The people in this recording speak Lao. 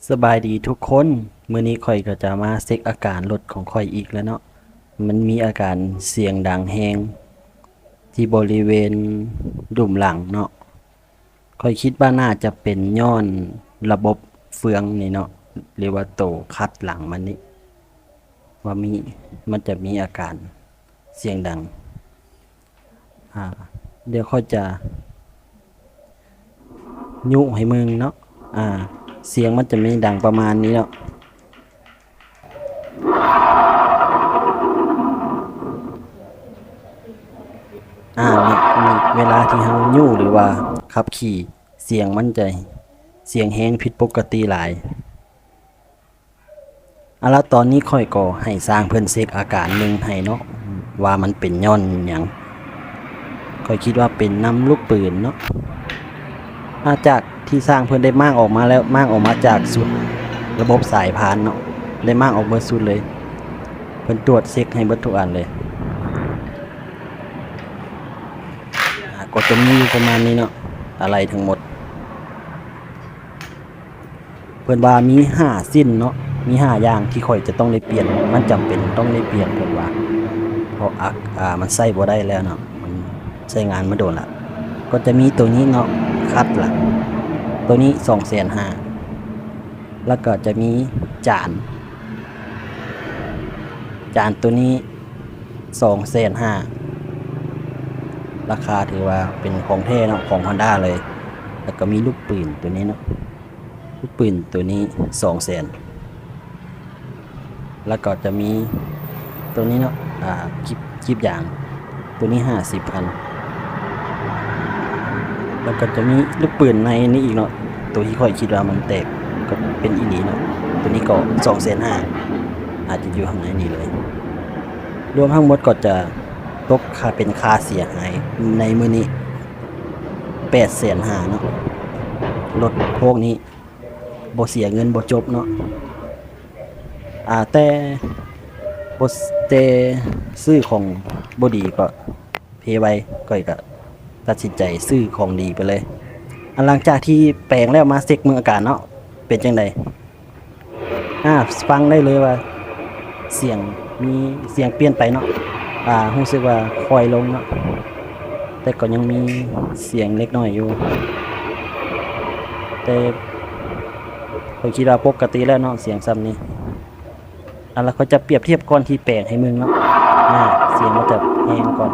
ສະບາຍດີທຸກຄົນ, ມື້ນີ້ຂ້ອຍກໍຈະມາເຊັກອາການລົດຂອງຂ້ອຍອີກແລ້ວເນາະ. ມັນມີອາການສຽງດັງແຮງທີ່ບໍລິເວນດຸ່ມຫຼັງເນາະ. ຂ້ອຍຄິດວ່າໜ້າຈະເປັນຍ້ອນລະບົບເຟືອງນີ້ເນາະ ຫຼືວ່າໂຕຄັດຫຼັງມັນນີ້ ວ່າມີ ມັນຈະມີອາການສຽງດັງ. ອາ ດຽວຂ້ອຍຈະຍຸໃຫ້ເບິ່ງເນາະ. ອາ ສຽງມັນຈະມີດັງປະມານນີ້ເນາະ. ອາ ນີ້ ນີ້ ເວລາທີ່ເຮົາຍຸ ຫຼືວ່າຂັບຂີ່ ສຽງມັນຈະ ສຽງແຮງຜິດປົກກະຕິຫຼາຍ. ເອົາລະ ຕອນນີ້ຂ້ອຍກໍໃຫ້ຊ່າງເພິ່ນເຊັກອາການເບິ່ງໃຫ້ເນາະ ວ່າມັນເປັນຍ້ອນຫຍັງ. ຂ້ອຍຄິດວ່າເປັນນຳລູກປືນເນາະ. ອາ ຈາກທີ່ຊ່າງເພິ່ນໄດ້ມ້າງອອກມາແລ້ວ ມ້າງອອກມາຈາກຊຸດລະບົບສາຍພານເນາະ ໄດ້ມ້າງອອກເບິດຊຸດເລີຍ. ເພິ່ນຕວດເຊັກໃຫ້ເບິດທຸກອັນເລີຍ. ອາ ກໍຈະມີຢູ່ປະມານນີ້ເນາະ ອາໄຫຼ່ທັງໝົດ. ເພິ່ນວ່າມີຫ້າຊິ້ນເນາະ ມີຫ້າຢ່າງທີ່ຂ້ອຍຈະຕ້ອງໄດ້ປ່ຽນ ມັນຈຳເປັນຕ້ອງໄດ້ປ່ຽນເພິ່ນວ່າ ເພາະ ອາ ອາ ມັນໃຊ້ບໍ່ໄດ້ແລ້ວເນາະ ມັນໃຊ້ງານມາດົນລະ. ກໍຈະມີໂຕນີ້ເນາະ ຄັດລະ ໂຕນີ້ສອງແສນຫ້າ ແລ້ວກໍຈະມີຈານ ຈານໂຕນີ້ສອງແສນຫ້າ ລາຄາຖືວ່າເປັນຂອງແທ້ເນາະ ຂອງຮອນດ້າເລີຍ. ແລ້ວກໍມີລູກປືນໂຕນີ້ເນາະ ລູກປືນໂຕນີ້ສອງແສນ ແລ້ວກໍຈະມີໂຕນີ້ເນາະ ອາ ກີບ ກີບຢາງ ໂຕນີ້ຫ້າສິບພັນ ແລ້ວກໍຈະມີລູກປືນໃນນີ້ອີກເນາະ ໂຕທີ່ຂ້ອຍຄິດວ່າມັນແຕກ ກໍເປັນອີ່ຫຼີເນາະ ໂຕນີ້ກໍສອງແສນຫ້າ ອາດຈະຢູ່ຂ້າງໃນນີ້ເລີຍ. ລວມທັງໝົດກໍຈະຕົກຄ່າ ເປັນຄ່າເສຍຫາຍໃນມື້ນີ້ແປດແສນຫ້າເນາະ. ລົດພວກນີ້ບໍ່ເສຍເງິນບໍ່ຈົບເນາະ. ອາ ແຕ່ບໍ່ ແຕ່ຊື້ຂອງບໍ່ດີກໍເພໄວ ຂ້ອຍກໍຕັດສິນໃຈຊື້ຂອງດີໄປເລີຍ. ອາ ຫຼັງຈາກທີ່ແປງແລ້ວ ມາເຊັກເບິ່ງອາການເນາະ ເປັນຈັ່ງໃດ? ອາ ຟັງໄດ້ເລີຍວ່າສຽງມີສຽງປ່ຽນໄປເນາະ. ອາ ຮູ້ສຶກວ່າຄ່ອຍລົງເນາະ ແຕ່ກໍຍັງມີສຽງເລັກນ້ອຍຢູ່ ແຕ່ ຂ້ອຍຄິດວ່າປົກກະຕິແລ້ວເນາະ ສຽງຊ່ຳນີ້. ອາ ແລ້ວຂ້ອຍຈະປຽບທຽບກ່ອນທີ່ແປງໃຫ້ເບິ່ງເນາະ. ອາ ສຽງມັນຈະແຮງກ່ອນ